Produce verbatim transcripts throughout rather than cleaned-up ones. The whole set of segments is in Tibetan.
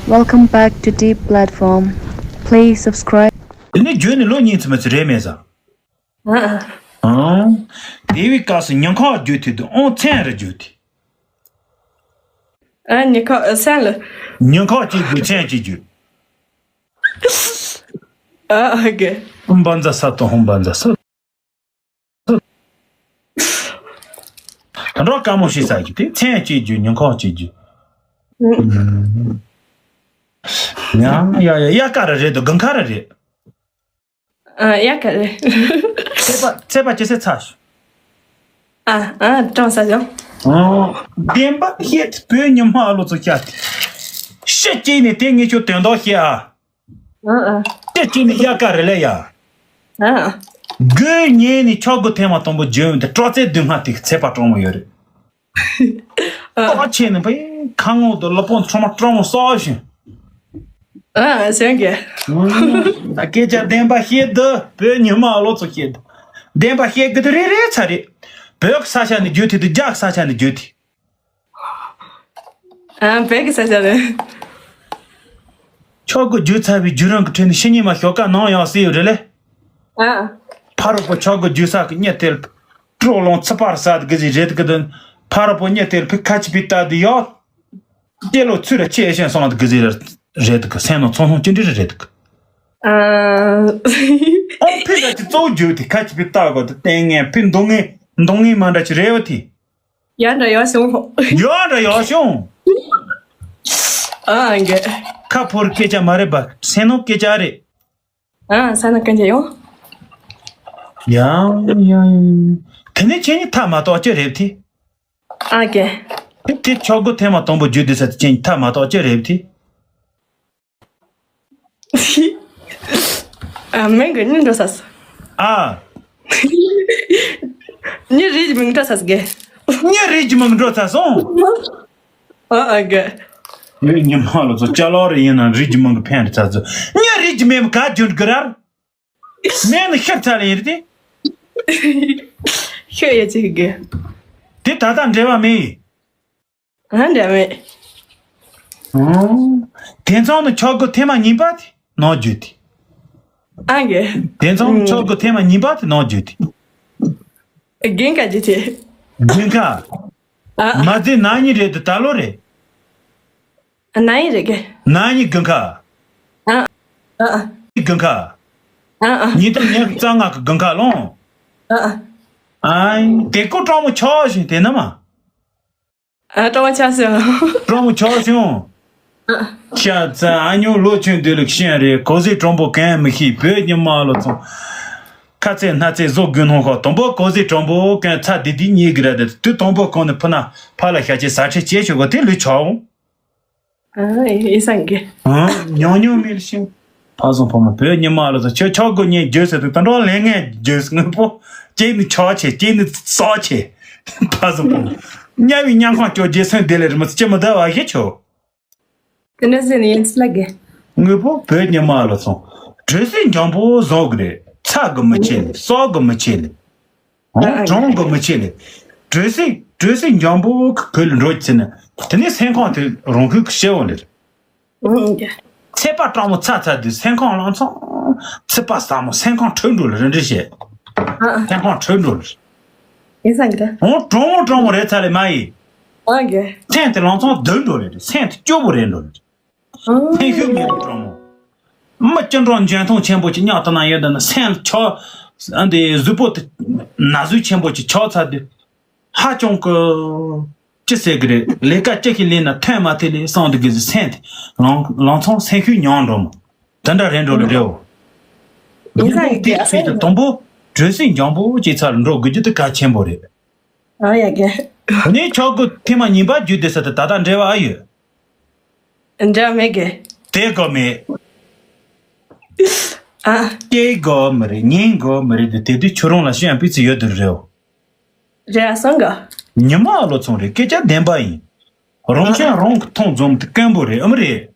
Welcome back to Deep Platform. Please subscribe. དེ་ནས་བརྒྱུད་ནས་ལོ་གཉིས་ཙམ་ཙམ་རེད་མེད་ཟེར། ཨ་ཨ། ཨང་། དེ་བའི་སྐབས་སུ་ཉིན་ཁ་བརྒྱུད་དུས་དུ་ཨོང་མཚན་རེ་བརྒྱུད་དེ། ཨ་ཉིན་ཁ་ཨ་མཚན་ལ། ཉིན་ཁ་གཅིག་བརྒྱུད་མཚན་གཅིག་བརྒྱུད། ཨ་ཨ་གེ། ཧུམ་བ་མཛའ་ས་དང་ཧུམ་བ་མཛའ་ས། ད་འགྲོ་དཀའ་མོ་ཞིག་ས་གི་དེ་མཚན་གཅིག་བརྒྱུད་ཉིན་ཁ་གཅིག་བརྒྱུད། ཡང་ཡ་ཡ་ཡ་ཀ་ར་རེད་དོ་གང་ཁ་ར་རེད། ཨ་ཡ་ཀ་རེད། ཚེ་པ་ཚེ་པ་ཅི་སེ་ཚ་ཞུ། ཨ་ཨ་ཀྲང་ས་ཞོ། ཨོ། བདེན་པ་ཤེས་བོད་ཉི་མ་ཨ་ལོ་ཚོ་ཤ། ཤི་གཅིག་ནས་དེ་ངས་ཁྱོད་དོན་དག་ཤེས་ཨ། ཨ་ཨ། ཤི་གཅིག་ནས་ཡ་ཀ་རེད་ལེ་ཡ། ཨ་ཨ། དགོས་ཉེན་ནས་ཆོག་དགོས་ཐེངས་མ་དང་པོ་བརྗོད་འདི་སྤྲོ་ཚེ་བདུན་ལྔ་དེ་ཚེ་པ་གྲོང་མོ་ཡོད་རེད། ཨ་ཨ། ཏོག་ཆེ་ནས་བས་ཁ་ངོ་དུ་ལོ་པོ་ཁྲོ་མ་སྤྲང་མོ་གསོག་བཞིན། ཨ་ཨ་སེང་གེ། ད་སྐད་ཆ་བདེན་པ་བཤད་དུ་བོད་ཉི་མ་ཨ་ལོ་ཚོ་བཤད་དུ། བདེན་པ་བཤད་གི་དུ་རེ་རེ་ཚ་རེད། བོད་ཀྱི་ས་ཆ་ནས་རྒྱུ་དེ་དུ་རྒྱ་གི་ས་ཆ་ནས་རྒྱུ་དེ། ཨ་བོད་ཀྱི་ས་ཆ་ནས། ཆོག་གི་རྒྱུ་ཚ་བའི་རྒྱུ་རང་གི་ཁྲོད་ནས་ཤི་ཉི་མ་ཞོགས་ཀ་ནང་ཡང་སྲིད་ཡོད་རེད་ལེ། ཨ། ཕ་རོལ་པོ་ཆོག་གི་རྒྱུ་ས་གི་གཉིད་ཐེལ། སྤྲོ་ལོང་ཚི་པར་ས་དི་གི་ཟི་རེད་གི་དུ། ཕ་རོལ་པོ་གཉིད་ཐེལ་ཕི་ཁ་ཆི་པི་ཏ་དི་ཡོད། ཏེ་ལོ་ཚུ་ར་ཆེ་ཤན་སོང་དི་གི་ཟི་ར་རེད་གི་སེམས་ནང་ཚོང་ལྷུང་ཅི་འདྲི་རེད་གི། ཨ། ཨོ་ཕི་ར་ཅི་གཙོ་བོ་རྒྱུ་དི་ཁ་ཆི་པི་ཏ་གོ་དི་ཏེ་ངན་ཕི་འདོང་ངེ་འདོང་ངེ་མ་འདྲ་ཅི་རེ་བ་དི། ཡ་འདྲ་ཡོ་ཤོང་། ཡ་འདྲ་ཡོ་ཤོང་། ཨ་ཨང་གེ། ཁ་ཕོར་སྐད་ཆ་མ་རེད་པ་སེམས་ནང་སྐད་ཆ་རེད། ཨ་ས་ན་སྐད་ཆ་ཡོང་། ཡང་ཡང་། དེ་ནས་ཁྱེད་ཉིད་ཐ་མ་གཏོགས་ཅི་རེད་དེ། ཨ་ཀེ། དེ་ཆོག་གོ་ཐེངས་མ་དང་པོ་བརྒྱུད་དེ་ས་དེ་ཁྱེད་ཉིད་ཐ་མ་གཏོགས་ཅི་རེད་དེ། ཨ་མིང་གི་སྙིང་འགྲོ་ས་སོ། ཨ། ཉི་རིགས་མིང་འགྲོ་ས་སོ་གེ། ཉི་རིགས་མིང་འགྲོ་ས་སོང་། ཨ་ཨ་གེ། ངའི་ཉི་མ་ལོ་ཚོ་ཅ་ལག་རེ་ཡིན་ན་རིགས་མིང་གི་ཕན་རེ་ཚ་ཚོ། ཉི་རིགས་མེད་ག་རྒྱུན་གི་རར། མེད་ནི་ཤར་ཚ་ལ་ཡིན་རེད་དེ། ཤོད་ཡ་ཅིག་གེ། དེ་ད་ལྟ་འབྲེལ་བ་མེད། ཨ་འདྲ་མེད། ཨང་། དེ་ཚང་ནི་ཆོག་གི་ཐེངས་མ་གཉིས་པ་དེ་ནང་བརྒྱུད་དེ། ཨ་གེ། དེ་ཚང་ནི་ཆོག་གི་ཐེངས་མ་གཉིས་པ་དེ་ནང་བརྒྱུད་དེ། རྒན་ཁ་ཅི་ཆེ། རྒན་ཁ། ཨ། མ་ཟད་ན་ནི་རེད་དེ་ད་ལོ་རེད། ན་ནི་རེད་གེ། ན་ནི་རྒན་ཁ། ཨ། ཨ་ཨ། རྒན་ཁ། ཨ་ཨ། ཉིས་སྟོང་ཉི་ཤུ་རྩ་ལྔ་གི་རྒན་ཁ་ལོང་། ཨ་ཨ། ཨ། དེ་ཀོ་ཀྲོང་མོ་ཆོག་བཞིན་དེ་ན་མ། ཨ་ཀྲོང་མོ་ཆོག་སོང་། ཀྲོང་མོ་ཆོག་སོང་། ཨ། ཤ་ཚ་ཨ་ཉོ་ལོ་ཆུང་དུས་ལུགས་ཤེས་རེད་གོ་ཟི་གྲོང་པོ་གན་མི་ཤེས་བོད་ཉི་མ་ལོ་ཚོང་། ཁ་ཚེ་སྣ་ཚེ་བཟོ་དགོས་ནོ་ཁོ་དང་པོ་གོ་ཟི་གྲོང་པོ་གན་ཚ་དི་དི་ཉིས་གི་ར་དེ་དུས་དང་པོ་གོང་ནས་ཕུ་ན་ཕ་ལ་ཤ་ཆེ་ཟ་ཁྲེ་ཆེ་ཆོག་གོ་དེ་ལུས་ཆོག་འོང་། ཨ་ཨེ་སང་གེ། ཨ་ཉོ་ཉོ་མིལ་ཤིང་། ཕ་སོང་ཕ་མ་བོད་ཉི་མ་ལོ་ཚོ་ཁྱོད་ཆོག་གོ་ཉེ་རྒྱུ་ཟེར་དུས་ད་འགྲོ་ལས་ངན་རྒྱུ་དངོས་པོ་སྐྱེས་ནི་ཆོག་ཆེ་སྐྱེས་ནི་སོག་ཆེ། ཕ་སོང་ཕ་མ་དམྱལ་བའི་ཉམ་ཁང་སྐྱོ་རྒྱལ་སོན་བདེ་ལེ་རི་མོ་ཚོ་ཅི་མི་ཟླ་བ་ཞིག་ཆོག་དེ་འདྲ་ཟེར་ནས་ཡིན་ལ་གེ། དངོས་པོ་བོད་ཉི་མ་ལོ་ཚོང་། གྲོས་སྲིད་འཇམ་པོ་བཟོ་གི་རེད་ཚ་གི་མི་ཆེ་ནི་སོག་གི་མི་ཆེ་ནི། འོང་གྲོང་གི་མི་ཆེ་ནི། གྲོས་སྲིད་གྲོས་སྲིད་འཇམ་པོ་གི་གོས་ལ་འགྲོ་ཚེ་ནི། དེ་ནས་སེམས་ཁོང་དེ་རང་ཁུལ་གི་ཤེས་འོང་ལེ། ཚེ་པ་སྤྲང་མོ་ཚ་ཚ་དུས་སེམས་ཁོང་ལང་ཚོང་། ཚེ་པ་ཟ་མོ་སེམས་ཁོང་ཁྲོས་འགྲོ་ལེ་རེ་འདྲི་བྱེད། སེམས་ཁོང་ཁྲོས་འགྲོ་ལེ། ཡིན་ས་གི་ད། འོང་གྲོང་མོ་གྲོང་མོ་རེད་ཚ་ལེ་མ་ཡིན། ཨ་གེ། སེམས་དེ་ལང་ཚོང་བདུན་འགྲོ་ལེ་རེད་སེམས་དེ་སྐྱོ་པོ་རེད་འགྲོ་ལེ། ཨ། ཕན་ཤུགས་མེད་པའི་གྲོང་མོ། མི་སྐྱིད་འགྲོ་འཇོན་ཐང་ཆེན་པོ་ཅིག་ཉག་ཏུ་ན་ཡོད་འདི་ན་སེམས་ལ་ཆོག་ཨ་འདི་གཟུགས་པོ་དེ་ན་ཟུག་ཆེན་པོ་ཅིག་ཆོག་ཚར་དུས། ཧ་ཅང་གི་ཅི་ཟེར་གི་རེད་ལས་ཀ་ཅི་ཞིག་ལས་ན་ཐོན་མ་ཐེ་ལེ་སོང་འདི་གི་ཟི་སེམས་དེ་ལང་ལང་ཚང་སེམས་ཤུགས་ཉུང་འགྲོ་མོ། དེ་འདྲ་རེད་འགྲོ་ལེ་རེད་འོ། ཡིན་ས་ཡིན་གི་ཨ་ས་ཡིན་གི། དང་པོ་གྲོས་སྲིད་འཇམ་པོ་ཅིག་ཚར་འགྲོ་དགོས་རྒྱུ་དེ་གལ་ཆེན་པོ་རེད། ཨ་ཡ་གེ། ནས་ཆོག་གི་ཐེངས་མ་གཉིས་པ་བརྒྱུད་དེ་ས་དེ་ད་ལྟ་འབྲེལ་བ་ཨ་ཡོད། འདྲ་མེད་གི། དེ་གོ་མེད། ཨ། སྐྱེ་གོ་མི་རེད་ཉན་གོ་མི་རེད་དེ་དེ་དུས་ཁྱོད་རང་ལ་ཤེས་ཡང་སྤུས་ཚད་ཡོད་དུ་རེད། རེད་ཨ་སང་ག། ཉི་མ་ལོ་ཚོང་རེད་སྐད་ཆ་བདེན་པ་ཡིན། རང་ཁྱོད་རང་གི་མཐོང་འཛོམས་དེ་དཀོན་པོ་རེད་ཨམ་རེད།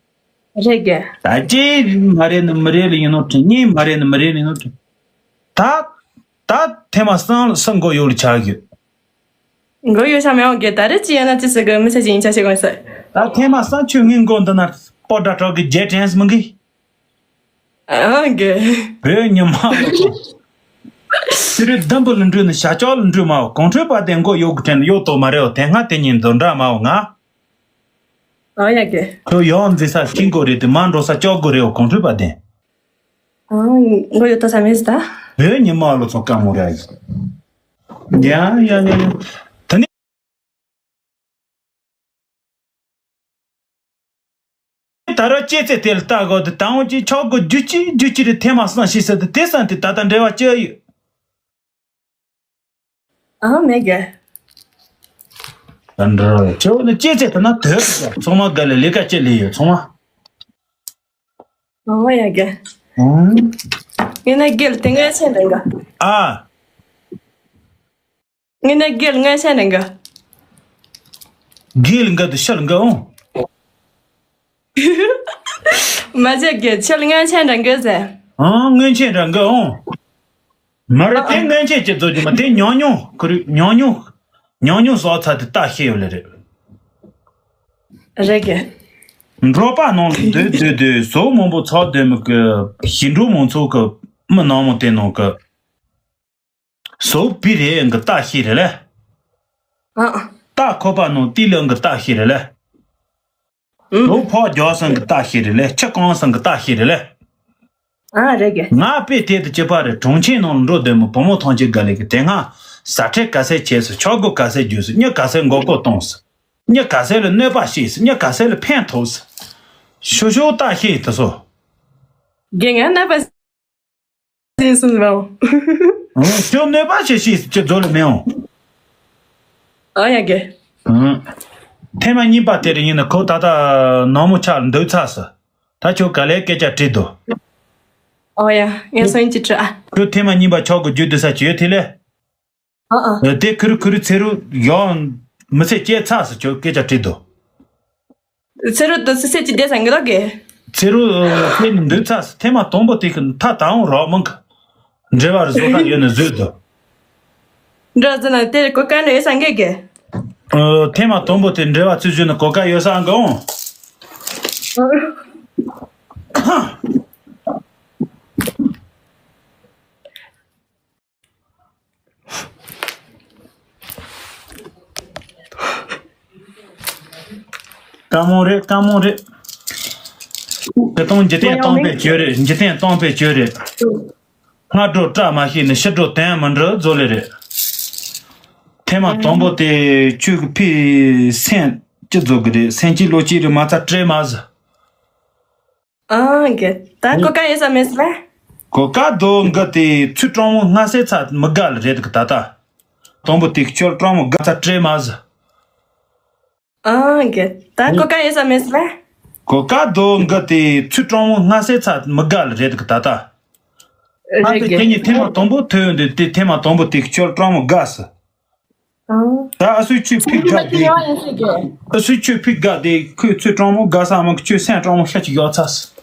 རེད་གི། ད་ཅི་མ་རེད་ནི་མི་རེད་ལ་ཡིན་ནོ་དྲན་གཉིས་མ་རེད་ནི་མི་རེད་ལ་ཡིན་ནོ་དྲན། ད། ད་ཐེངས་མ་སང་ལ་སང་གོ་ཡོད་ལ་ཆགས་ཡོད། མགོ་ཡོད་ཤ་མེད་འོང་གི་ད་རེས་ཅི་ཡོད་ན་ཅི་ཟེར་གི་མི་ཚེ་ཅི་ཡིན་ཆ་ཤེས་དགོས་ཟེར། ད་ཐེངས་མ་སང་ཆུ་ངན་མགོ་འདི་ན། པོ་ཏྲ་ཏྲོ་གི་རྗེས་དྲན་སི་མི་གི། ཨང་གི། བོད་ཉི་མ་ལ་ཚོ། ཕྱི་རོལ་ལྡུམ་བུ་ལ་འགྲོ་ནི་བྱ་ཅོག་ལ་འགྲོ་མའོ། གོང་ཁྲོས་པ་དེ་མགོ་གཡོག་གི་དྲན་གཡོག་ཏོ་མ་རེའོ། དེ་སྔ་དེ་ཉིན་འདོན་འདྲ་མའོ་ང་། ཨང་ཡ་གི། ཁྱོད་ཡོང་འཛི་ས་སྐྱིད་མགོ་རེད་དེ་མ་འགྲོ་ས་ཅོག་མགོ་རེའོ། གོང་ཁྲོས་པ་དེ། ཨང་མགོ་ཡོད་ཏོ་ས་མེད་ཟི་ད། བོད་ཉི་མ་ལ་ཚོ་དཀའ་མོ་རེད། ཡ་ཡ་ཡ་ཡ། ད་ནི། ད་ར་ཅེ་ཚེ་དེ་ལ་ལྟ་དགོས་དུ་དང་འོ་ཅི་ཆོག་གོ་རྒྱུ་ཅི་རྒྱུ་ཅི་རེད་ཐེ་མ་སང་ཤི་ས་དུ་དེ་སང་དེ་ད་ལྟ་འབྲེལ་བ་ཅི་ཡོད། ཨ་མེད་གི། ད་འདྲ་ཆེ་བོ་ནི་ཅེ་ཚེ་ད་ན་དོད་ཚོང་མ་ག་ལ་ལས་ཀ་ཅི་ལས་ཡོད་ཚོང་མ། ཨོ་ཡ་གི། ཨང་། ངས་ན་རྒྱལ་དེ་ངའི་ཆེན་རེད་ག། ཨ། ངས་ན་རྒྱལ་ངའི་ཆེན་རེད་ག། རྒྱལ་འགའ་དུ་ཤལ་འགའ་འོང་། མ་བྱེད་གི་ཆེལ་ངའི་ཆེན་རེད་ག་ཟེར། ཨང་། ངའི་ཆེན་རེད་ག་འོང་། མ་རེད་དེ་ཨ། སྔོན་ཆད་ཀྱི་རྫོགས་ཀྱི་མ་དེ་ཉོ་ཉོ་ཁུ་རུ་ཉོ་ཉོ་ཉོ་ཉོ་སོགས་ཚ་དེ་ལྟ་ཤེས་ཡོད་ལེ་རེད། རེད་གི། འབྲོག་པ་ནང་ལ་སྡོད་སྡོད་སྡོད་ཟོག་མང་པོ་ཚོགས་སྡོད་མི་གི་ཞིང་འབྲོག་མང་ཚོགས་ཀྱི་མི་ནང་མོ་དེ་ནང་གི་ཟོག་བི་རེད་གི་ལྟ་ཤེས་རེད་ལེ། ཨ། ལྟ་ཁོ་པ་ནང་ཏི་ལི་གི་ལྟ་ཤེས་རེད་ལེ། ལོ་ཕོག་རྒྱག་སང་གི་ལྟ་ཤེས་རེད་ལེ། ཁྱི་གང་སང་གི་ལྟ་ཤེས་རེད་ལེ། ཨ་རེད་གི། ང་དཔེ་དེ་དུ་སྐྱིད་པ་རེད། གྲོང་ཁྱེར་ནང་ལ་འགྲོ་སྡོད་མི་བུ་མོ་ཐང་ཆེན་དགའ་ལེ་གི་དེ་སྔ་ཟ་ཁྲེལ་ག་སེ་བྱས་སུ་ཆོག་སྒོ་ག་སེ་རྒྱུ་སུ་མྱི་ག་སེ་མགོ་སྐོར་གཏོང་སུ་མྱི་ག་སེ་ལ་གནོད་པ་བྱས་སུ་མྱི་ག་སེ་ལ་ཕན་ཐོགས་སུ་ཤོ་ཤོ་ལྟ་ཤེས་དུ་སོ། རྒན་ང་གནོད་པ་ཟིན་སོང་རོ། ཁྱོད་གནོད་པ་བྱེད་ཤེས་ཀྱི་རྫོ་ལ་མེད་འོང་། ཨ་ཡ་གེ། ཐེངས་མ་གཉིས་པ་དེ་རིང་ཡིན་ན་ཁོ་ད་ལྟ་ནང་མོ་ཆགས་འདུག་ཚར་སོ། ད་ཁྱོད་ག་ལེ་སྐད་ཆ་དྲིས་འདུག་ཨོ་ཡ་ངས་སོང་ཡིན་གྱི་དྲི་ཨ། ཁྱོད་ཐེངས་མ་གཉིས་པ་ཆོག་གི་རྒྱུ་འདི་ས་བྱོས་དེ་ལས། ཨ་ཨ། དེ་ཁུ་རུ་ཁུ་རུ་ཚེ་རུ་ཡང་མི་ཚེ་སྐྱེལ་ཚར་སོ་ཁྱོད་སྐད་ཆ་དྲིས་འདུག་ཚེ་རུ་དུ་སི་སེ་ཅི་བསྡད་སང་གི་ལོག་གི། ཚེ་རུ་ཨ་ཕེ་ནི་འདུག་ཚ་སི་ཐེངས་མ་དང་པོ་དེ་གི་མཐའ་དང་རོགས་མང་གི་འབྲེལ་བ་རུ་བཟོ་ཐབས་ཡོད་ནི་བཟོས་འདུག་འགྲོ་ཟེར་ན་དེར་གོ་སྐབས་ནི་ཡོད་སང་གི་གི། ཨ་ཐེངས་མ་དང་པོ་དེ་འབྲེལ་བ་ཚུལ་བཟོས་ནི་གོ་སྐབས་ཡོད་སང་གི་འོང་། དཀའ་མོ་རེད་དཀའ་མོ་རེད། དེ་དང་འཇིག་རྟེན་སྟོང་པའི་ཆོས་རེད། འཇིག་རྟེན་སྟོང་པའི་ཆོས་རེད། སྔ་དྲོ་བཀྲ་མ་ཤིས་ནི་ཕྱི་དྲོ་དོན་མི་འགྲུབ་བཟོ་ལེ་རེད། ཐེངས་མ་དང་པོ་དེ་ཁྱོད་ཀྱི་ཕའི་སེམས་ཅི་བཟོ་གི་རེད། སེམས་ཅི་ལོ་གཅིག་རེད་མ་རྩ་སྤྲད་མ་ཟི། ཨང་གི། ད་གོ་སྐབས་ཡོད་ས་མེད་ས་ལ། གོ་སྐབས་རྡོ་འགའ་དེ་ཚུར་སྤྲང་མོ་སྔ་སེ་ཚ་མི་དགའ་ལ་རེད་གི་ད་ལྟ། དང་པོ་དེ་ཁྱོད་སྤྲང་མོ་དགའ་ཚ་སྤྲད་མ་ཟི། ཨང་གི། ད་གོ་སྐབས་ཡོད་ས་མེད་ས་ལ། གོ་སྐབས་རྡོ་འགའ་དེ་ཚུར་སྤྲང་མོ་སྔ་སེ་ཚ་མི་དགའ་ལ་རེད་གི་ད་ལྟ། ཨ་རེད་དེ་གི། ཁྱེད་ཉིད་ཐེངས་མ་དང་པོ་ཐོས་ཡོང་དུས་དེ་ཐེངས་མ་དང་པོ་དེ་ཁྱོད་སྤྲང་མོ་དགའ་སི། ཨང་། ད་ཨ་སུའི་ཆོས་ཕིག་དགའ་དེ། ཨ་སུའི་ཆོས་ཕིག་དགའ་དེ་ཁོས་ཚོས་སྤྲང་མོ་དགའ་ས་མ་གི་ཁྱོད་སེམས་སྤྲང་མོ་ཤ་ཅིག་ཡོད་ཚ་སི།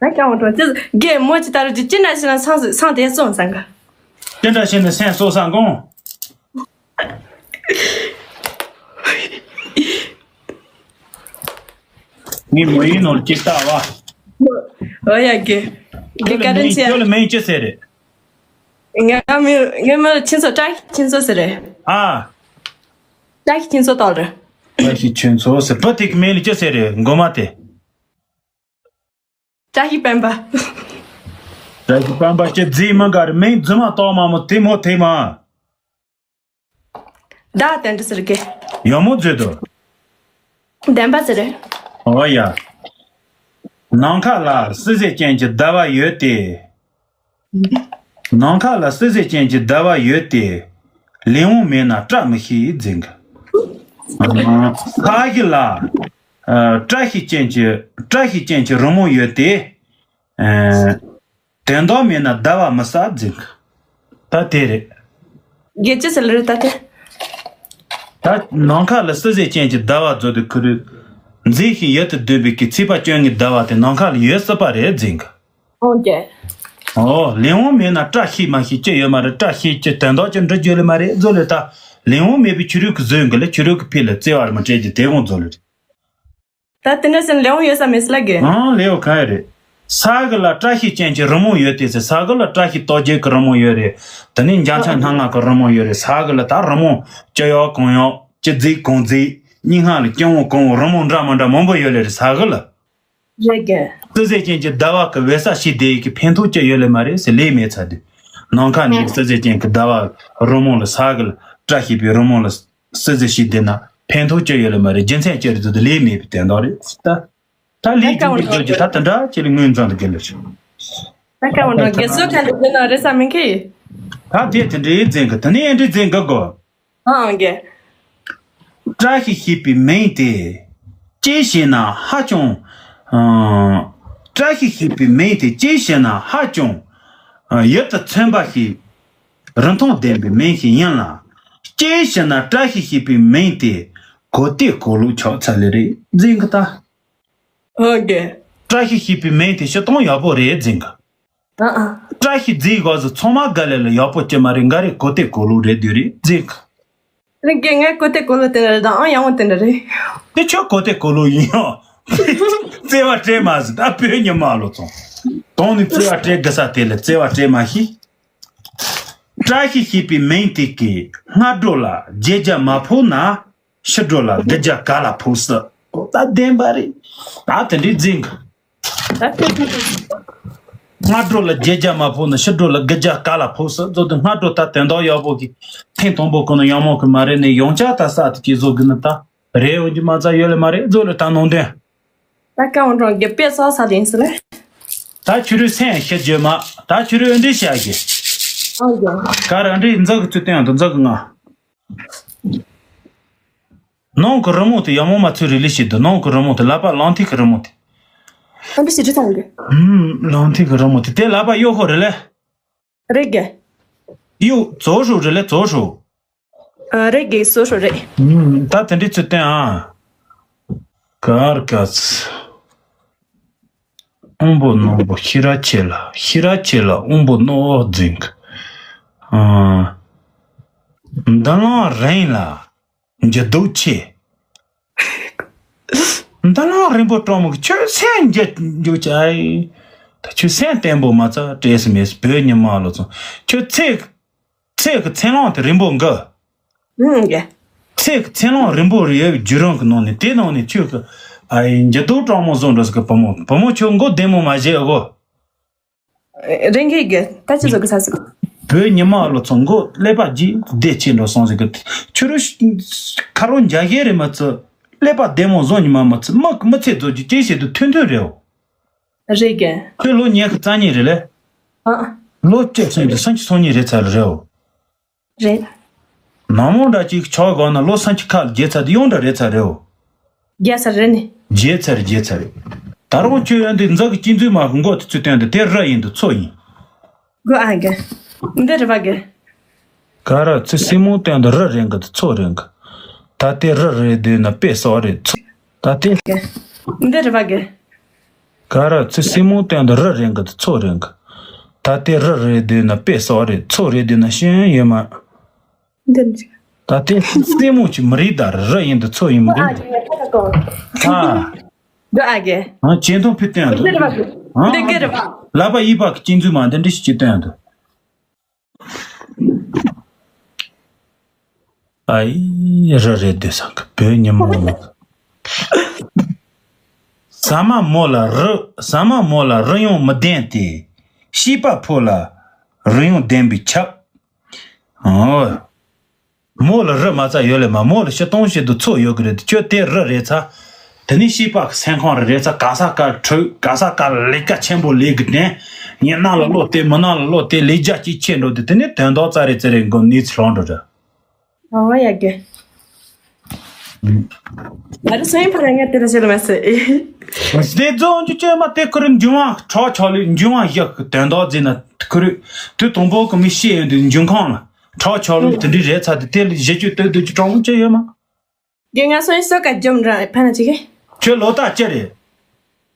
ད་ཀྱང་འགྲོ་ཅི་རྒན་མོ་ཅི་ལྟར་ཅི་ཅི་འདྲ་ཞིག་ན་སང་སང་དེ་སོང་སང་ག་ཅི་འདྲ་ཞིག་ན་སེམས་སོ་སང་གོང་། ངའི་མོ་ཡིན་ནོར་ཅིག་ལྟ་བ། ཨོ་ཡ་གི། གི་ཀ་རིན་ཆེ། ཁྱོད་ལ་མིང་ཅི་ཟེར་རེད། ང་མི་ང་མི་ཁྱིམ་ཚོ་བཀྲ་ཤིས་ཁྱིམ་ཚོ་ཟེར་རེད། ཨ། བཀྲ་ཤིས་ཁྱིམ་ཚོ་དོག་རེད། བཀྲ་ཤིས་ཁྱིམ་ཚོ་ཟེར་བུ་དེ་གི་མིང་ལ་ཅི་ཟེར་རེད་མགོ་མ་དེ། བཀྲ་ཤིས་སྤེན་པ། བཀྲ་ཤིས་སྤེན་པ་ཅི་རྫི་མི་འགའ་རེ་མིང་རྫུན་མ་བཏགས་མ་མོ་དེ་མོ་དེ་མ། བདག་དེ་འདྲ་ཟེར་གི། ཡག་མོ་བརྗོད་དོ། བདེན་པ་ཟེར། ཨོ་ཡ། ནམ་མཁའ་ལ་བསིལ་ཟེར་ཅན་གྱི་ཟླ་བ་ཡོད་དེ། ནམ་མཁའ་ལ་བསིལ་ཟེར་ཅན་གྱི་ཟླ་བ་ཡོད་དེ། ལས་དབང་མེད་ན་བཀྲ་མི་ཤིས་འཛིན་གི། ས་གཞི་ལ་ཨ་བཀྲ་ཤིས་ཅན་གྱི་བཀྲ་ཤིས་ཅན་གྱི་རི་མོ་ཡོད་དེ། ཨ། དོན་དག་མེད་ན་ཟླ་བ་མི་གསལ་འཛིན་གི། ད་དེ་རེད། དགེ་ཅི་ཟེར་ལེ་རེད་ད་དེ། ད་ནམ་མཁའ་ལ་བསིལ་ཟེར་ཅན་གྱི་ཟླ་བ་མཛོད་དུ་ཁུ་རུ། མཛེས་ཤིང་ཡིད་དུ་འདོད་པའི་གི་ཚེས་པ་བཅོ་ལྔའི་ཟླ་བ་དེ་ནམ་མཁའ་ལ་ཡོད་སྲིད་པ་རེད་འཛིན་གི། ཨོ་ཀེ། ཨོ་ལས་དབང་མེད་ན་བཀྲ་ཤིས་མ་ཤིས་ཅི་ཡོད་མ་རེད། བཀྲ་ཤིས་ཀྱི་དོན་དག་ཅི་འགྲུབ་རྒྱུ་ལེ་མ་རེད་མཛོད་ལེ་ད། ལས་དབང་མེད་པའི་ཕྱི་རོལ་གི་བཟོས་གི་ལེ་ཕྱི་རོལ་གི་ཕི་ལ་བརྩེ་བ་རེ་མ་སྤྲད་ཀྱི་དེ་དབང་མཛོད་ལེ་རེད། ད་དེ་འདྲ་ཟེར་ན་ལེའུ་ཡོད་ས་མེད་ལ་གི། ཨང་ལེའུ་ག་ཡོད་རེད། ས་གི་ལ་བཀྲ་ཤིས་ཅན་གྱི་རི་མོ་ཡོད་དེ་ཟེར། ས་གི་ལ་བཀྲ་ཤིས་རྟགས་བརྒྱད་ཀྱི་རི་མོ་ཡོད་རེད། དེ་ནས་འཇའ་ཚོན་སྣ་ལྔ་གི་རི་མོ་ཡོད་རེད། ས་གི་ལ་ད་རི་མོ་ཅི་ཡག་གང་ཡག་ཅི་མཛེས་གང་མཛེས་སྙན་ངག་ལ་སྐྱོ་བོ་གང་བོ་རི་མོ་འདྲ་མི་འདྲ་མང་པོ་ཡོད་ལེ་རེད་ས་གི་ལ། རེད་གི། བསིལ་ཟེར་ཅན་གྱི་ཟླ་བ་གི་འོད་ས་ཞིག་བསྡད་ཡི་གི་ཕན་ཐོགས་ཅི་ཡོད་ལེ་མ་རེད་ཟེར་ལེ་མེད་ཚ་དུས། ནམ་མཁའ་འདི་བསིལ་ཟེར་ཅན་གྱི་ཟླ་བ་རི་མོ་ལ་ས་གི་ལ་བཀྲ་ཤིས་པའི་རི་མོ་ལ་བསིལ་ཟེར་ཞིག་བསྡད་ན་ཕན་ཐོགས་ཅི་ཡོད་ལེ་མ་རེད། རྒྱུ་མཚན་ཅི་རེད་དུ་ལེ་མེད་པའི་དོན་དག་རེད་ད། ད་ལས་ཀྱི་འགྱུར་གྱི་ད་དེ་འདྲ་ཅི་ལས་ངོས་འཛིན་དུ་དགེ་ལེགས། ད་ཀ་བོ་འགྲོ་དགེ་ཚོ་ག་འདྲ་དགེ་ན་རེ་ས་མིན་གི། ད་དེ་དེ་འདྲའི་འཛིན་གི་དེ་ནས་འདྲི་འཛིན་གི་གོ། ཨང་གི། བཀྲ་ཤིས་ཞེས་པའི་མིང་དེ་ཅི་ཞེ་ན་ཧ་ཅང་། བཀྲ་ཤིས་ཞེས་པའི་མིང་དེ་ཅི་ཞེ་ན་ཧ་ཅང་ཡིད་དུ་ཚིམ་པ་ཞིག་རིན་ཐང་ལྡན་པའི་མིང་ཞིག་ཡིན་ལ། ཅི་ཞེ་ན་བཀྲ་ཤིས་ཞེས་པའི་མིང་དེ་གོ་ཏེ་གོ་ལོ་ཆགས་ཚར་ལེ་རེད་འཛིན་གི་ད། ཨོ་གེ། བཀྲ་ཤིས་ཞེས་པའི་མིང་དེ་ཞེ་སྡང་ཡག་པོ་རེད་འཛིན་གི། ཨ་ཨ། བཀྲ་ཤིས་རྫིག་གོ་ཟི་ཚང་མ་ག་ལེ་ལ་ཡག་པོ་ཅི་མ་རེད་འགའ་རེ་གོ་ཏེ་གོ་ལུག་རེད་དུས་རེད་འཛིན་གི། རིག་གེ་ངས་གོ་ཏེ་གོ་ལུག་དེ་འདྲ་རེད་ད་ཨང་ཡང་བོ་དེ་འདྲ་རེད། དེ་ཁྱོད་གོ་ཏེ་གོ་ལུག་ཡིན་ཡང་། བརྩེ་བ་སྤྲད་མ་ཟི་ད་བོད་ཉི་མ་ལོ་ཚོང་། དོང་ནི་བརྩེ་བ་སྤྲད་དགའ་ས་དེ་ལ་བརྩེ་བ་སྤྲད་མ་ཤེས། བཀྲ་ཤིས་ཞེས་པའི་མིང་དེ་གི་སྔ་དྲོ་ལ་རྗེས་རྒྱ་མ་ཕོག་ན། ཕྱི་དྲོ་ལ་སྡུག་ཅག་ག་ལ་ཕོག་སྲིད། ད་བདེན་པ་རེད། ད་དེ་འདྲའི་འཛིན་གི། ད་དེ་འདྲའི་སྔ་དྲོ་ལ་རྗེས་རྒྱ་མ་ཕོག་ན་ཕྱི་དྲོ་ལ་སྡུག་ཅག་ག་ལ་ཕོག་སྲིད་ཟོ་དུ་སྔ་དྲོ་ད་དོན་དག་ཡག་པོ་གི་ཐེངས་དང་པོ་ཀུན་ཡག་མོ་གི་མ་རེད་ནས་ཡོང་ཅག་ད་ས་དེ་གི་བཟོ་གི་ནི་ད་རེད་འོན་གྱི་མ་རྩ་ཡོད་ལེ་མ་རེད་བཟོ་ལེ་ད་ནང་དོན། ད་ཀ་འོང་གྲོང་གི་དཔེ་སོགས་ས་ལེན་སི་ལེ། ད་ཁྱོད་རུ་སེམས་ཤི་རྒྱུ་མ་ད་ཁྱོད་རུ་འདྲི་བྱ་གི། ཨང་ཀྱང་། ག་ར་འདྲི་འཛག་གི་ཚུལ་སྟོན་དུ་འཛག་གི་ང་། ནང་གི་རི་མོ་དེ་ཡག་མོ་མ་ཚོད་རེ་ལི་ཞིག་འདུག་ནང་གི་རི་མོ་དེ་ལག་པ་ལང་ཐིག་གི་རི་མོ་དེ། ཨ་འདི་ཞིག་འདྲི་ཐང་གི། ཧུམ་ལང་ཐིག་གི་རི་མོ་དེ་དེ་ལག་པ་གཡོག་ཤོག་རེ་ལེ། རེད་གི། གཡོག་བཙོ་ཤོག་རེ་ལེ་བཙོ་ཤོག་ཨ་རེད་གི་བཙོ་ཤོག་རེད། ཧུམ་ད་དེ་འདྲི་ཚུལ་སྟོན་ཨ། གར་ག་ཚི། དབང་པོ་རྣོན་པོ་ཤེས་རབ་ཆེ་ལ་ཤེས་རབ་ཆེ་ལ་དབང་པོ་རྣོན་པོ་འཛིན་གི། ཨ། མདུན་ལམ་རིང་ལ་འགྱུར་ལྡོག་ཆེ། མདུན་ལམ་རིང་པོ་སྤྲང་མོ་གི་ཁྱོད་སེམས་འགྱུར་འགྱུར་ཆ་ཨེ། ད་ཁྱོད་སེམས་བརྟན་པོ་མ་ཚ་བྲེལ་སི་མེད་སི་བོད་ཉི་མ་ལོ་ཚོ་ཁྱོད་ཚེ། ཚེ་གི་ཚེ་ལམ་དེ་རིང་པོ་འགའ། ཨང་གི། ཚེ་གི་ཚེ་ལམ་རིང་པོ་རེ་ཡོད་བརྒྱུད་རིམ་གི་ནང་ནས་དེ་ནང་ནས་ཁྱོད་ཀྱི་ཨ་ཡི་འགྱུར་ལྡོག་སྤྲང་མོ་བཟོ་འགྲོ་ཟིག་གི་བུ་མོ་བུ་མོ་ཁྱོད་མགོ་བདེ་མོ་མ་བཞེས་གོ། རེད་གི་གི་ད་ཅི་བཟོ་གི་ས་ཟིག་བོད་ཉི་མ་ལོ་ཚོ་མགོ་ཀླད་པ་རྒྱས་བདེ་ཆེ་འགྲོ་སོང་ཟིག་གི་ཁྱོད་རུ་ཁ་རོ་འཇའ་གས་རེད་མ་ཚི་ཀླད་པ་བདེ་མོ་བཟོ་ཉི་མ་མ་ཚི་མ་མི་ཚེ་རྫོགས་རྒྱུ་ཅི་བྱེད་དུ་ཐུན་ཐུན་རེད་འོ། རེད་གི། ཁྱོད་ལོ་ཉི་ཤུ་རྩ་གཉིས་རེད་ལེ། ཨ། ལོ་བཅུ་སོང་དུ་སུམ་ཅུ་སོ་གཉིས་རེད་ཚར་རེད་འོ། རེད། ནང་མོ་འདྲ་ཅིག་ཆོག་གོ་ན་ལོ་སུམ་ཅུ་ཁ་ལ་རྒྱལ་ཚར་དུ་ཡོང་འདྲ་རེད་ཚར་རེད་འོ། རྒྱལ་ཚར་རེད་ནི། རྒྱལ་ཚར་རྒྱལ་ཚར་རེད། ད་རུང་ཁྱོད་ཡོན་དུ་འཛག་གི་སྐྱིད་འཛུལ་མ་མགོ་དུ་ཚུད་སྟོན་དུ་དེ་ར་ཡིན་དུ་ཚོ་ཡིན། གོ་ཨ་གི། འདི་རེད་བ་གི། ག་ར་ཚི་སི་མོ་སྟོན་དུ་རི་རེད་གི་དུ་ཚོ་རེད་གི། ད་དེ་རི་རེད་དུས་ན་དཔེ་སོག་རེད་ཚོ། ད་དེ། འདི་རེད་བ་གི། ག་ར་ཚི་སི་མོ་སྟོན་དུ་རི་རེད་གི་དུ་ཚོ་རེད་གི། ད་དེ་རི་རེད་དུས་ན་དཔེ་སོག་རེད་ཚོ་རེད་དུས་ན་ཤེས་ཡོན་ཡོད་མ། འདི་འདི། ད་དེ་སེ་མོ་ཅི་མི་རིག་ད་རི་ཡིན་དུ་ཚོ་ཡིན་མི་རིག་ཨ་ད། ཨ། འདི་ཨ་གེ། ཨ་ཇེ་མཐོང་ཕུད་སྟོན་དུ། འདི་རེད་བ། འདི་གེ་རེད་བ། ལག་པ་གཡས་པ་གི་སྐྱིད་འཛུལ་མ་འདི་འདྲི་ཞིག་སྐྱིད་སྟོན་དུ། ཨའི་རི་རེད་འདོད་ས་གི་བོད་ཉི་མ་མོ། ཟ་མ་མོ་ལ་རི་ཟ་མ་མོ་ལ་རི་ཡོང་མི་ལྡན་ཏེ། སྐྱེས་པ་ཕོ་ལ་རི་ཡོང་ལྡན་པའི་ཆབ། ཨོ། མོ་ལ་རི་མ་རྩ་ཡོད་ལེ་མ་མོ་ལ་ཤི་སྟོང་ཤི་དུ་ཚོ་ཡོད་གི་རེད་ཁྱོད་དེ་རི་རེད་ཚ། དེ་ནི་སྐྱེས་པ་གི་སེམས་ཁོང་རི་རེད་ཚ་ག་ས་ག་ཁྲོད་ག་ས་ག་ལས་ཀ་ཆེན་པོ་ལས་གི་དེ། ཉི་ནང་ལ་ལོ་དེ་མི་ནང་ལ་ལོ་དེ་ལས་རྒྱ་གཅིག་ཆེ་འགྲོ་དེ་དེ་ནི་དོན་དག་རྩ་རེ་རྩེ་རེ་འགོ་ནི་ཚི་ལོང་འགྲོ་ར། ཨོ་ཡ་གི། ཨ་རི་སོ་ཡིན་ཕ་ར་ངས་དེ་ལ་བཤད་ལ་མ་ཟེར། དེ་རྫོང་རྒྱུ་བཅོས་མ་དེ་ཁུ་རུ་འབྱུང་བ་ཁྲག་ཆག་ལུས་འབྱུང་བ་བཞག་གི་དོན་དག་རྫི་ན་ཁུ་རུ་དུས་དང་པོ་གི་མི་ཤེས་ཡོན་དུ་འབྱུང་ཁང་ལ་ཁྲག་ཆག་ལུས་དེ་འདྲི་རེད་ཚ་དེ་དེ་ལ་བཞི་བཅུ་སྟོད་དུ་ཅི་གྲོང་མོ་ཅི་ཡོད་མ། རྒན་ང་སོ་ཡིན་སོ་ག་འཇོམ་ར་ཕ་ན་ཅི་གི། ཁྱོད་ལོ་རྟགས་ཅི་རེད།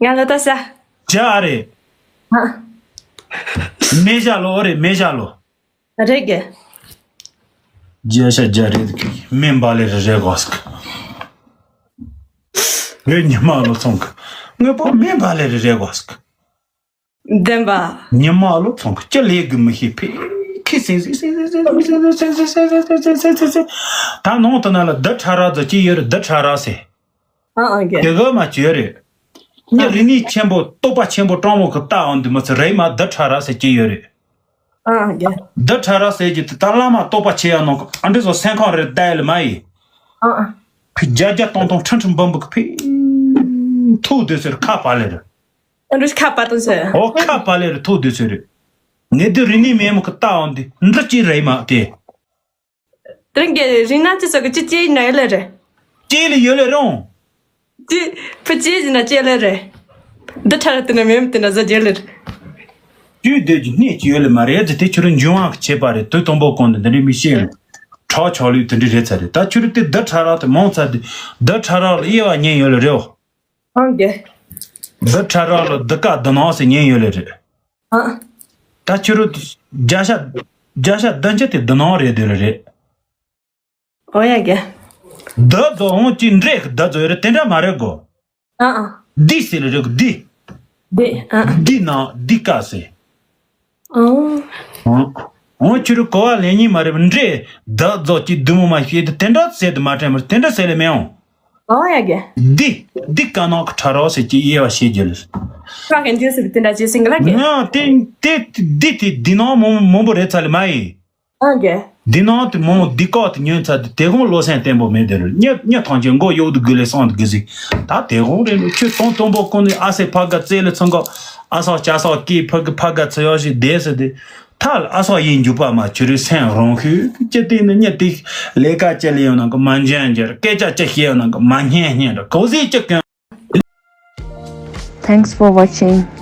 ང་ལོ་རྟགས་ས། ཇ་ཨ་རེད། ཧ། མེ་ཞག་ལོ་ཨོ་རེད་མེ་ཞག་ལོ། རེད་གི། རྒྱ་ཤ་རྒྱ་རེད་གི་མེ་འབའ་ལེ་རེ་རེ་གོ་སྐ། བོད་ཉི་མ་ལོ་ཚང་གི་དངོས་པོ་མེད་པ་ལས་རེ་རེ་བ་ཟིག་བདེན་པ། ཉི་མ་ལོ་ཚང་གི་ཅི་ལས་གི་མི་ཤེས་ཕི་ཁི་སིང་སིང་སིང་། ད་ནང་དུ་ན་ལ་རྡུལ་ཕྲ་རགས་ཟེར་གྱི་ཡོད་རེད། རྡུལ་ཕྲ་རགས་ཟེར། ཨ་ཨ་གེ། དེ་ག་མ་བྱོས་རེད། ངས་རིག་གནས་ཆེན་པོ་རྟོགས་པ་ཆེན་པོ་སྤྲང་བོ་གི་ལྟ་འོང་དུས་མི་ཚེ་རེད་མ་རྡུལ་ཕྲ་རགས་ཟེར་གྱི་ཡོད་རེད། ཨ་ཨ་གེ། རྡུལ་ཕྲ་རགས་ཟེར་གྱི་དེ་ད་བླ་མ་རྟོགས་པ་ཆེ་ཡ་ནང་གི་ཨ་འདྲི་བཟོ་སེམས་ཁམས་རེད་ལྟ་ཡ་ལ་མ་ཡིན། ཨ་ཨ། ཕི་བརྒྱ་བརྒྱ་སྟོང་སྟོང་ཁྲི་ཁྲི་འབུམ་འབུམ་གི་ཕི་ཐུག་དུས་ཟེར་ཁ་པ་ལེ་རེད། ཨ་འདྲི་ཁ་པ་དང་ཟེར། ཨོ་ཁ་པ་ལེ་རེད་ཐུག་དུས་ཟེར་རེད། ངས་དེ་རིག་གནས་མེད་མོ་གི་ལྟ་འོང་དུས་འདྲི་ཅི་རེད་མ་དེ། དེ་རིང་གི་རིང་ན་ཅི་ཟེར་གི་ཅི་ཅི་ཡིན་ན་ཡོད་ལེ་རེད། ཅི་ལ་ཡོད་ལེ་རུང་། ཅི། ཕི་ཅི་ཡིན་ན་ཅི་ལེ་རེད། འདི་ཁྲ་ར་དེ་ན་མེད་མི་དེ་ན་ཟ་རྒྱུ་ལེ་རེད། ཅུས་སྡོད་ཀྱི་གནས་ཀྱི་ཡོད་ལེ་མ་རེད་དེ་དེ་ཁྱོད་རང་འབྱུང་བ་གི་ཁྱད་པར་རེད། དུས་དང་པོ་གོང་དུ་འདི་འདྲའི་མི་ཤེས་ཡོད། ཁྲག་ཆགས་ལུས་དེ་འདྲའི་རེད་ཚ་རེད། ད་ཁྱོད་རང་དེ་རྡུལ་ཕྲ་རགས་དེ་མང་ཚ་དེ་རྡུལ་ཕྲ་རགས་ལ་དབྱེ་བ་ཉན་ཡོད་ལེ་རེད། ཨང་གེ། རྡུལ་ཕྲ་རགས་ལ་རྡུལ་ཀ་རྡུལ་སྣང་ཟེར་ཉན་ཡོད་ལེ་རེད། ཨ། ད་ཁྱོད་རང་བརྒྱ་ཆ་བརྒྱ་ཆ་བདུན་ཅུ་དེ་རྡུལ་སྣང་རེད་དེ་ལེ་རེད། ཨོ་ཡ་གེ། རྡུལ་རྫོགས་འོང་ཅི་འདྲེ་གི་རྡུལ་རྫོགས་ཡོད་རེད་དེ་འདྲ་མ་རེད་གོ། ཨ་ཨ། འདི་ཟེར་ལེ་རེད་གི་འདི། འདི་ཨ། འདི་ནང་འདི་ཀ་ཟེར། ཨོ། འོང་ཁྱོད་རང་གོ་བ་ལེན་ཉིན་མ་རེད་པ་འདྲེ་རྡུལ་རྫོགས་ཀྱི་འདི་མོ་མ་ཤེས་དེ་དེ་འདྲ་ཟེར་དུ་མ་དྲན་མ་དེ་འདྲ་ཟེར་ལེ་མེད་འོང་། ཨོ་ཡ་གེ། འདི་འདི་ཀ་ནང་གི་ཕྲ་རགས་ཟེར་གྱི་དབྱེ་བ་ཤེས་རྒྱུ་ལེ། ཁ་གན་ཇེ་སི་དེ་འདྲ་ཇེ་སིང་གི་ལ་གེ། ང་དེ་དེ་འདི་དེ་འདི་ནང་མང་མང་པོ་རེད་ཚ་ལེ་མ་ཡིན། ཨང་གེ། འདི་ནང་དུ་མོ་འདི་ཀ་དུ་ཉོན་ཚ་དུ་དེ་གོང་བློ་སེམས་བརྟན་པོ་མེད་དེ་རུ་ཉེ་ཉེ་ཐང་ཆེན་མགོ་གཡོག་དུ་དགུ་ལས་སོང་དུ་དགུ་ཟིག་ད་དེ་གོང་རེད་ལུ་ཁྱོད་སྟོང་སྟོང་པོ་ཀུན་ནས་ཨ་སེ་ཕ་ག་རྩེ་ལ་ཚང་ག་ཨ་སོག་ཅ་སོག་ཀི་ཕ་གི་ཕ་ག་ཚ་ཡོག་ཞིག་བསྡད་ཟེར་དེ་ཐ་ལ་ཨ་སོག་ཡིན་རྒྱུ་པ་མ་ཁྱོད་རི་སེམས་རང་ཤུགས་ཀྱི་སྟེང་ནས་ཉེ་དེ་ལས་ཀ་ཅི་ལས་ཡོང་ན་གི་མ་འཇོན་འཇོན་སྐད་ཆ་ཅི་བཤད་ཡོང་ན་གི་མ་སྙན་སྙན་ར་གོ་ཟིག་ཅི་ཀྱང Thanks for watching.